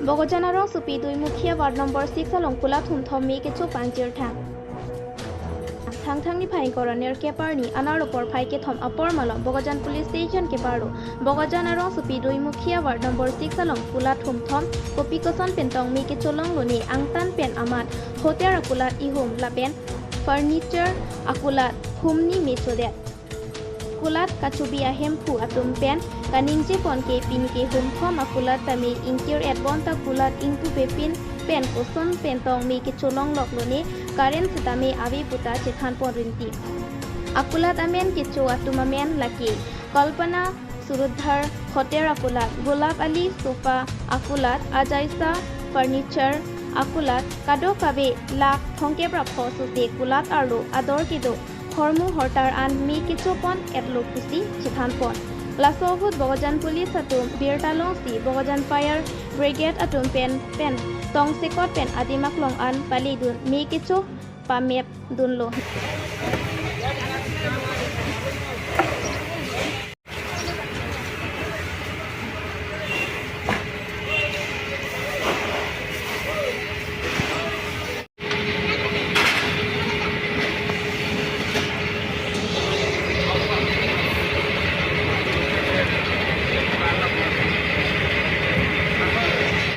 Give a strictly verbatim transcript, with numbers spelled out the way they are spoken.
Bokajan arongsopi Doimukhiya ward number six along kulat humthom me kecho pangjir thang. Thangthang niphai ingkoi ra nerkep arni anerlo porphai kethom apor malom Bokajan police station keparlo Bokajan arongsopi Doimukhiya ward number six along kulat humthom kopi koson pen tong me kecholong lone angtan pen amat hotel akulat ihum lapen furniture akulat humni me chodet. Kulat kachobi ahemphu atum pen kaningje pon ke pini kehumthom akulat tame ingkir et bonta kulat ingpu pepin pen koson pen tong me kecholong lok lone current setame ave puta chethan pon rinti. Akulat amen kecho atum amen lake Kalpana Surudhar, hotel akulat, Gulab Ali sofa akulat, Ajaisa furniture akulat, kadokave lakh thomkep ra pho sose kulat arlo ador kedo hormu hortar an me kecho pon etlo pusi chethan pon. Laso ahut Bokajan police atum birta longsi Bokajan fire brigade atum pen pen tong sekot pen adim aklong an paledun me kecho pamep dunlo.